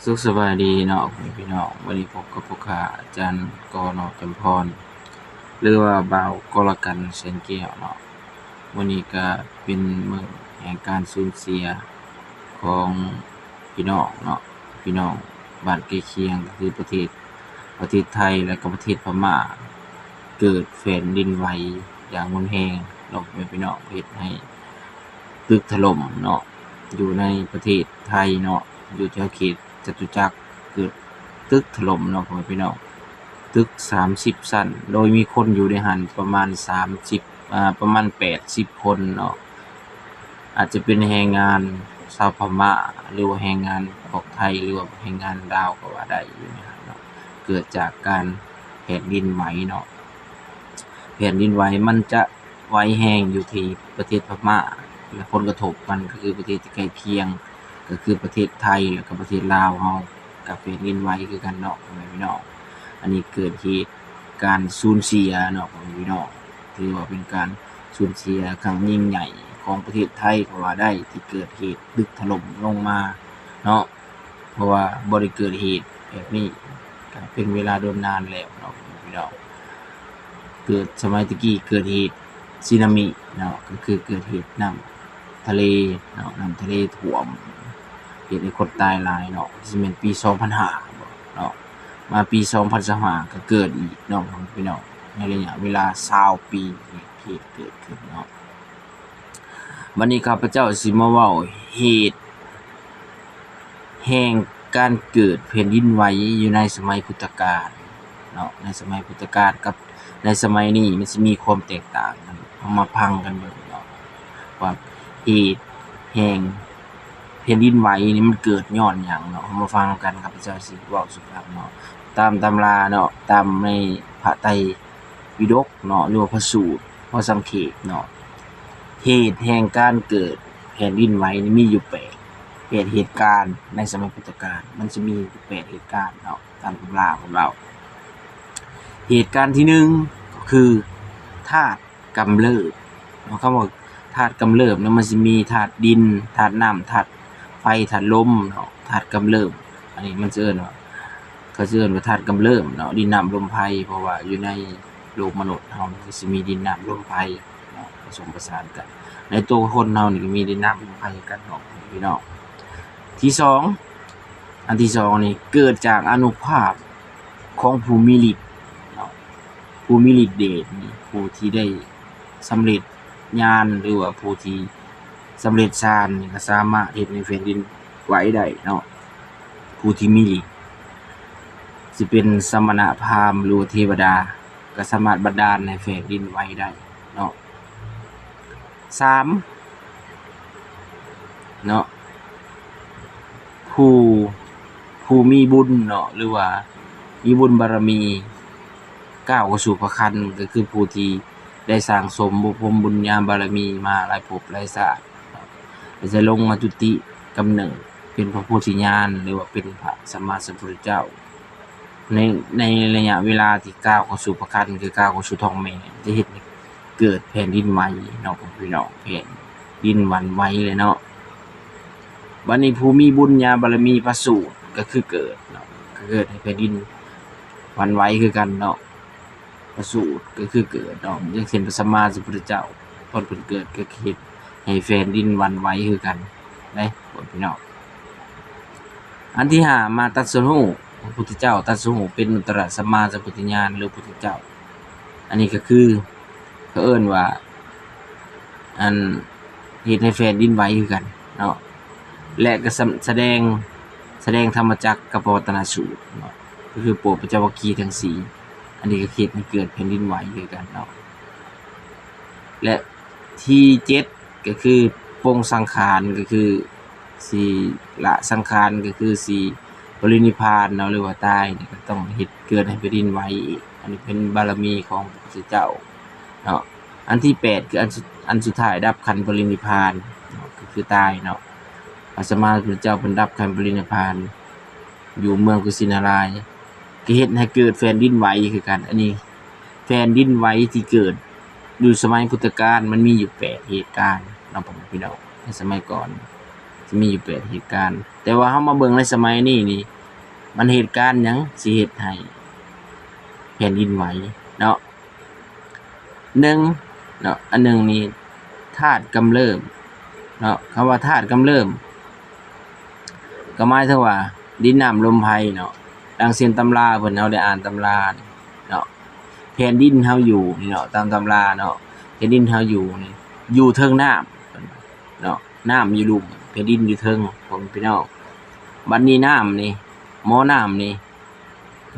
ສຸກສະບາຍດີເນາະ ພໍ່ແມ່ພີ່ນ້ອງ, ມື້ນີ້ພົບກັບພວກຂ້າ ອາຈານ ກ ນ ຈຳພອນ ຫຼືວ່າ ບ່າວ ກລະກັນ ແສງແກ້ວເນາະ. ມື້ນີ້ກະເປັນມື້ແຫ່ງການສູນເສຍຂອງພີ່ນ້ອງເນາະ, ພີ່ນ້ອງບ້ານໃກ້ຄຽງ ກໍຄືປະເທດ ປະເທດໄທ ແລະກໍປະເທດພະມ້າ ເກີດແຜ່ນດິນໄຫວຢ່າງຮຸນແຮງເນາະ ພໍ່ແມ່ພີ່ນ້ອງ, ເຮັດໃຫ້ຕຶກຖະຫຼົ່ມເນາະ ຢູ່ໃນປະເທດໄທເນາະ, ຢູ່ແຖວເຂດຈະຕຸຈັກ ເກີດຕຶກຖະຫຼົ່ມເນາະ ພໍ່ແມ່ພີ່ນ້ອງ, ຕຶກສາມສິບຊັ້ນ ໂດຍມີຄົນຢູ່ໃນຫັ້ນປະມານສາມສິບ ອ່າ ປະມານແປດສິບຄົນເນາະ. ອາດຈະເປັນແຮງງານຊາວພະມ້າ ຫຼືວ່າແຮງງານພວກໄທ ຫຼືວ່າແຮງງານລາວກໍວ່າໄດ້ຢູ່ເນາະ. ເກີດຈາກການແຜ່ນດິນໄຫວເນາະ, ແຜ່ນດິນໄຫວມັນຈະໄຫວແຮງຢູ່ທີ່ປະເທດພະມ້າ ແລະຜົນກະທົບມັນກໍຄືປະເທດທີ່ໃກ້ຄຽງ ກໍຄືປະເທດໄທ ແລະກໍປະເທດລາວເຮົາ ກໍແຜ່ນດິນໄຫວຄືກັນເນາະ ພໍ່ແມ່ພີ່ນ້ອງ. ອັນນີ້ເກີດເຫດການສູນເສຍເນາະ ພໍ່ແມ່ພີ່ນ້ອງ, ຖືວ່າເປັນການສູນເສຍຄັ້ງຍິ່ງໃຫຍ່ຂອງປະເທດໄທກໍວ່າໄດ້ ທີ່ເກີດເຫດຕຶກຖະຫຼົ່ມລົງມາເນາະ, ເພາະວ່າບໍ່ໄດ້ເກີດເຫດແບບນີ້ກໍເປັນເວລາດົນນານແລ້ວເນາະ ພີ່ນ້ອງ. ເກີດສະໄໝແຕ່ກີ້ເກີດເຫດ ສຸນາມິເນາະ, ກໍຄືເກີດເຫດນ້ຳທະເລເນາະ, ນ້ຳທະເລຖ້ວມ ເຮັດໃຫ້ຄົນຕາຍຫຼາຍເນາະ, ຊິແມ່ນປີສອງພັນຫ້າບໍເນາະ, ມາປີສອງພັນຊາວຫ້າກໍເກີດອີກເນາະ ພີ່ນ້ອງ, ໃນໄລຍະເວລາຊາວປີ ເຫດເກີດຂຶ້ນເນາະ. ບັດນີ້ຂ້າພະເຈົ້າຊິມາເວົ້າເຫດແຫ່ງການເກີດແຜ່ນດິນໄຫວຢູ່ໃນສະໄໝພຸດທະການເນາະ, ໃນສະໄໝພຸດທະການກັບໃນສະໄໝນີ້ ມັນຊິມີຄວາມແຕກຕ່າງກັນ. ເຮົາມາຟັງກັນເບິ່ງເນາະ ວ່າເຫດແຫ່ງແຜ່ນດິນໄຫວນີ້ມັນເກີດຍ້ອນຫຍັງເນາະ. ເຮົາມາຟັງນຳກັນ, ຂ້າພະເຈົ້າຊິເວົ້າສູ່ຟັງເນາະ ຕາມຕຳລາເນາະ, ຕາມໃນພະໄຕ ປິດົກເນາະ ຫຼືວ່າພະສູດ ພະສັງເຂດເນາະ, ເຫດແຫ່ງການເກີດແຜ່ນດິນໄຫວນີ້ມີຢູ່ແປດ ແປດເຫດການໃນສະໄໝພຸດທະການ, ມັນຈະມີຢູ່ແປດເຫດການເນາະ ຕາມຕຳລາເພິ່ນເວົ້າ. ເຫດການທີໜຶ່ງກໍຄືທາດກຳເລີບເນາະ, ຄຳວ່າທາດກຳເລີບເນາະ ມັນຊິມີທາດດິນ, ທາດນ້ຳ, ທາດໄຟ, ທາດລົມເນາະ, ທາດກຳເລີບ ອັນນີ້ມັນຈະເອີ້ນວ່າ ເຂົາຈະເອີ້ນວ່າທາດກຳເລີບເນາະ, ດິນນ້ຳລົມໄຟ, ເພາະວ່າຢູ່ໃນໂລກມະນຸດເຮົາມັນກໍຊິມີດິນນ້ຳລົມໄຟເນາະ ປະສົມປະສານກັນ, ໃນຕົວຄົນເຮົານີ້ກໍມີດິນນ້ຳລົມໄຟຄືກັນເນາະ ພີ່ນ້ອງ. ທີສອງ ອັນທີສອງນີ້ເກີດຈາກອານຸພາບຂອງຜູ້ມີລິດເນາະ, ຜູ້ມີລິດເດດນີ້ ຜູ້ທີ່ໄດ້ສຳເລັດ ຍານ ຫຼືວ່າຜູ້ທີ່ສຳເລັດฌານນີ້ກໍສາມາດເຮັດໃຫ້ແຜ່ນດິນໄຫວໄດ້ເນາະ. ຜູ້ທີ່ມີລິດ ຊິເປັນສະມະນະພາມ ຫຼືວ່າເທວະດາ ກໍສາມາດບັນດານໃຫ້ແຜ່ນດິນໄຫວໄດ້ເນາະ. ສາມເນາະ ຜູ້ ຜູ້ມີບຸນເນາະ ຫຼືວ່າມີບຸນບາລະມີ ກ້າວເຂົ້າສູ່ພະຄັນ ກໍຄືຜູ້ທີ່ໄດ້ສ້າງສົມບົບຮົມບຸນຍາບາລະມີມາຫຼາຍພົບຫຼາຍຊາດ ແລະ ຈະລົງມາຈຸຕິກຳເນີດເປັນພະໂພທິຍານ ຫຼືວ່າເປັນພະສຳມາສຳພຸດທະເຈົ້າ ໃນ ໃນໄລຍະເວລາທີ່ກ້າວເຂົ້າສູ່ພະຄັນ ຄືກ້າວເຂົ້າສູ່ທ້ອງແມ່ ຈະເຮັດໃຫ້ເກີດແຜ່ນດິນໄຫວເນາະ ພີ່ນ້ອງ, ແຜ່ນດິນຫວັ່ນໄຫວເລີຍເນາະ. ບັດນີ້ຜູ້ມີບຸນຍາບາລະມີປະສູດ ກໍຄືເກີດເນາະ, ກໍເກີດໃຫ້ແຜ່ນດິນຫວັ່ນໄຫວຄືກັນເນາະ. ປະສູດກໍຄືເກີດເນາະ, ຢ່າງເຊັ່ນພະສຳມາສຳພຸດທະເຈົ້າ ຕອນເພິ່ນເກີດກໍເຮັດໃຫ້ແຜ່ນດິນຫວັ່ນໄຫວຄືກັນເດ້ ພີ່ນ້ອງ. ອັນທີຫ້າ ມາຕັດສະຮູ້, ພະພຸດທະເຈົ້າຕັດສະຮູ້ເປັນອະນຸດຕະລະສຳມາສຳພຸດທະຍານ ຫຼື ພຸດທະເຈົ້າ. ອັນນີ້ກໍຄື ເຂົາເອີ້ນວ່າ ອັນ ເຮັດໃຫ້ແຜ່ນດິນໄຫວຄືກັນເນາະ ແລະ ກໍສະ ສະແດງ ສະແດງທຳມະຈັກກັບປະວັດຕະນະສູດເນາະ, ກໍຄືໂປດປັນຈະວັກຄີທັງສີ່ ອັນນີ້ກໍເຮັດໃຫ້ເກີດແຜ່ນດິນໄຫວຄືກັນເນາະ. ແລະ ທີເຈັດ ກໍຄືປົງສັງຂານ ກໍຄືຊິລະສັງຂານ ກໍຄືຊິປະລິນິບພານເນາະ ຫຼືວ່າຕາຍນີ້ ກໍຕ້ອງເຮັດເກີດໃຫ້ແຜ່ນດິນໄຫວອີກ. ອັນນີ້ເປັນບາລະມີຂອງພະພຸດທະເຈົ້າເນາະ. ອັນທີແປດ ຄືອັນສຸດ ອັນສຸດທ້າຍ ດັບຂັນປະລິນິບພານເນາະ ກໍຄືຕາຍເນາະ. ພະສຳມາສຳພຸດທະເຈົ້າເພິ່ນດັບຂັນປະລິນິບພານຢູ່ເມືອງກຸສິນາລາຍ ກໍເຮັດໃຫ້ເກີດແຜ່ນດິນໄຫວຄືກັນ. ອັນນີ້ແຜ່ນດິນໄຫວທີ່ເກີດຢູ່ສະໄໝພຸດທະການ ມັນມີຢູ່ແປດເຫດການເນາະ ພໍ່ແມ່ພີ່ນ້ອງ, ໃນສະໄໝກ່ອນ ມີຢູ່ແປດເຫດການ. ແຕ່ວ່າເຮົາມາເບິ່ງໃນສະໄໝນີ້ນີ້ ມັນເຫດການຫຍັງຊິເຮັດໃຫ້ແຜ່ນດິນໄຫວເນາະ? ໜຶ່ງເນາະ ອັນໜຶ່ງນີ້ ທາດກຳເລີບເນາະ. ຄຳວ່າທາດກຳເລີບ ກໍໝາຍເຖິງວ່າ ດິນ ນ້ຳ ລົມ ໄຟເນາະ. ດັ່ງເຊັ່ນຕຳລາເພິ່ນ ເຮົາໄດ້ອ່ານຕຳລານີ້ເນາະ ແຜ່ນດິນເຮົາຢູ່ນີ້ເນາະ ຕາມຕຳລາເນາະ ແຜ່ນດິນເຮົາຢູ່ນີ້ ຢູ່ເທິງນ້ຳເນາະ. ນ້ຳຢູ່ລຸ່ມ ແຜ່ນດິນຢູ່ເທິງ ພໍ່ແມ່ພີ່ນ້ອງ. ບັດນີ້ນ້ຳນີ້ ໝໍ້ນ້ຳນີ້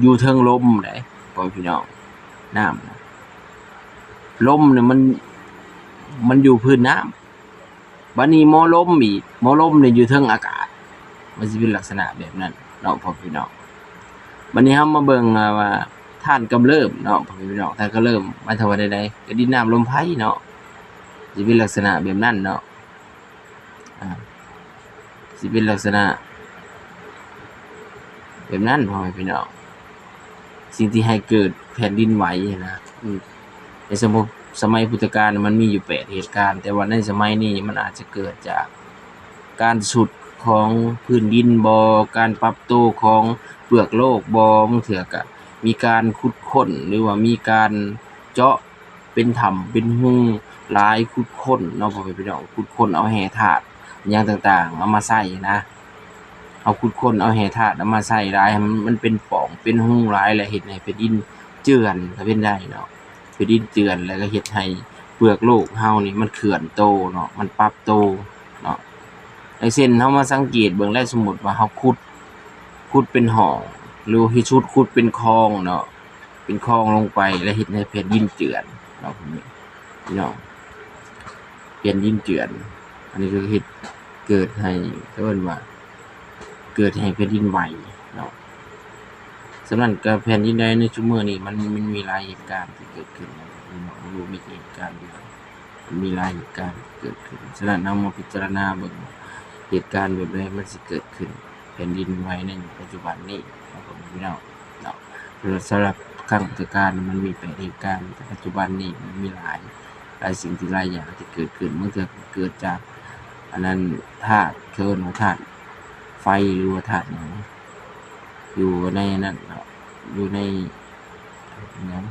ຢູ່ເທິງລົມເດ້ ພໍ່ແມ່ພີ່ນ້ອງ. ນ້ຳນະ ລົມນີ້ມັນ ມັນຢູ່ພື້ນນ້ຳ. ບັດນີ້ໝໍ້ລົມອີກ ໝໍ້ລົມນີ້ຢູ່ເທິງອາກາດ ມັນຊິເປັນລັກສະນະແບບນັ້ນເນາະ ພໍ່ແມ່ພີ່ນ້ອງ. ບັດນີ້ເຮົາມາເບິ່ງ ອ່າ ວ່າທາດກຳເລີບເນາະ ພໍ່ແມ່ພີ່ນ້ອງ. ທາດກຳເລີບໝາຍເຖິງວ່າໃດໆ? ກໍດິນ ນ້ຳ ລົມ ໄຟເນາະ ຊິເປັນລັກສະນະແບບນັ້ນເນາະ. ອ່າ ຊິເປັນລັກສະນະແບບນັ້ນ ພໍ່ແມ່ພີ່ນ້ອງ. ສິ່ງທີ່ໃຫ້ເກີດແຜ່ນດິນໄຫວນະ ອືມ ໃນສະໄໝ ສະໄໝພຸດທະການມັນມີຢູ່ແປດເຫດການ, ແຕ່ວ່າໃນສະໄໝນີ້ມັນອາດຈະເກີດຈາກການຊຸດຂອງພື້ນດິນບໍ, ການປັບໂຕຂອງເປືອກໂລກບໍ, ບາງເທື່ອກະມີການຂຸດຄົ້ນ ຫຼືວ່າມີການເຈາະ ເປັນຖ້ຳເປັນຮູຫຼາຍ, ຂຸດຄົ້ນເນາະ ພໍ່ແມ່ພີ່ນ້ອງ, ຂຸດຄົ້ນເອົາແຮ່ທາດຫຍັງຕ່າງໆເອົາມາໃສ່ນະ. ເຮົາຂຸດຄົ້ນເອົາແຮ່ທາດເອົາມາໃສ່ຫຼາຍ ໃຫ້ມັນ ມັນເປັນປ່ອງເປັນຮູຫຼາຍ ແລະ ເຮັດໃຫ້ແຜ່ນດິນເຈື່ອນກໍເປັນໄດ້ເນາະ. ແຜ່ນດິນເຈື່ອນ ແລ້ວກໍເຮັດໃຫ້ເປືອກໂລກເຮົານີ້ມັນເຄື່ອນໂຕເນາະ, ມັນປັບໂຕເນາະ. ຢ່າງເຊັ່ນ ເຮົາມາສັງເກດເບິ່ງແລ້ວ ສົມມຸດວ່າເຮົາຂຸດ ຂຸດເປັນຮ່ອງ ຫຼືວ່າເຮັດ ຂຸດເປັນຄອງເນາະ, ເປັນຄອງລົງໄປ ແລ້ວເຮັດໃຫ້ແຜ່ນດິນເຈື່ອນເນາະ ພີ່ນ້ອງ, ແຜ່ນດິນເຈື່ອນ. ອັນນີ້ກໍເຮັດເກີດໃຫ້ ເຂົາເອີ້ນວ່າເກີດໃຫ້ແຜ່ນດິນໄຫວເນາະ. ສະນັ້ນກໍແຜ່ນດິນໄຫວໃນຊຸມມື້ນີ້ ມັນ ມັນມີຫຼາຍເຫດການທີ່ເກີດຂຶ້ນເນາະ, ບໍ່ມີເຫດການດຽວ ມັນມີຫຼາຍເຫດການທີ່ເກີດຂຶ້ນ. ສະນັ້ນ ເຮົາມາພິຈາລະນາເບິ່ງວ່າເຫດການແບບໃດມັນຊິເກີດຂຶ້ນ ແຜ່ນດິນໄຫວໃນປັດຈຸບັນນີ້ເນາະ ພໍ່ແມ່ພີ່ນ້ອງເນາະ. ສຳລັບຄັ້ງພຸດທະການມັນມີແປດເຫດການ, ແຕ່ປັດຈຸບັນນີ້ມັນມີຫຼາຍ ຫຼາຍສິ່ງທີ່ຫຼາຍຢ່າງທີ່ເກີດຂຶ້ນ. ບາງເທື່ອກໍເກີດຈາກອັນນັ້ນ ທາດ ເອີ້ນວ່າທາດໄຟ ຫຼືວ່າທາດຫຍັງ ຢູ່ໃນນັ້ນເນາະ, ຢູ່ໃນຫຍັງ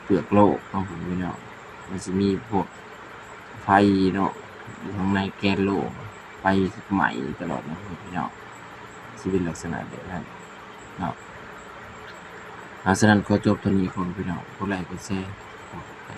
ເປືອກໂລກເນາະ ພໍ່ແມ່ພີ່ນ້ອງ. ມັນຊິມີພວກໄຟເນາະ ຢູ່ຂ້າງໃນແກນໂລກ ໄຟໄໝ້ຕະຫຼອດເນາະ ພໍ່ແມ່ພີ່ນ້ອງ, ຊິເປັນລັກສະນະແບບນັ້ນເນາະ. ເອົາ ສະນັ້ນຂໍຈົບເທົ່ານີ້ ພໍ່ແມ່ພີ່ນ້ອງ, ກົດໄລກົດແຊ ຂໍຂອບໃຈ.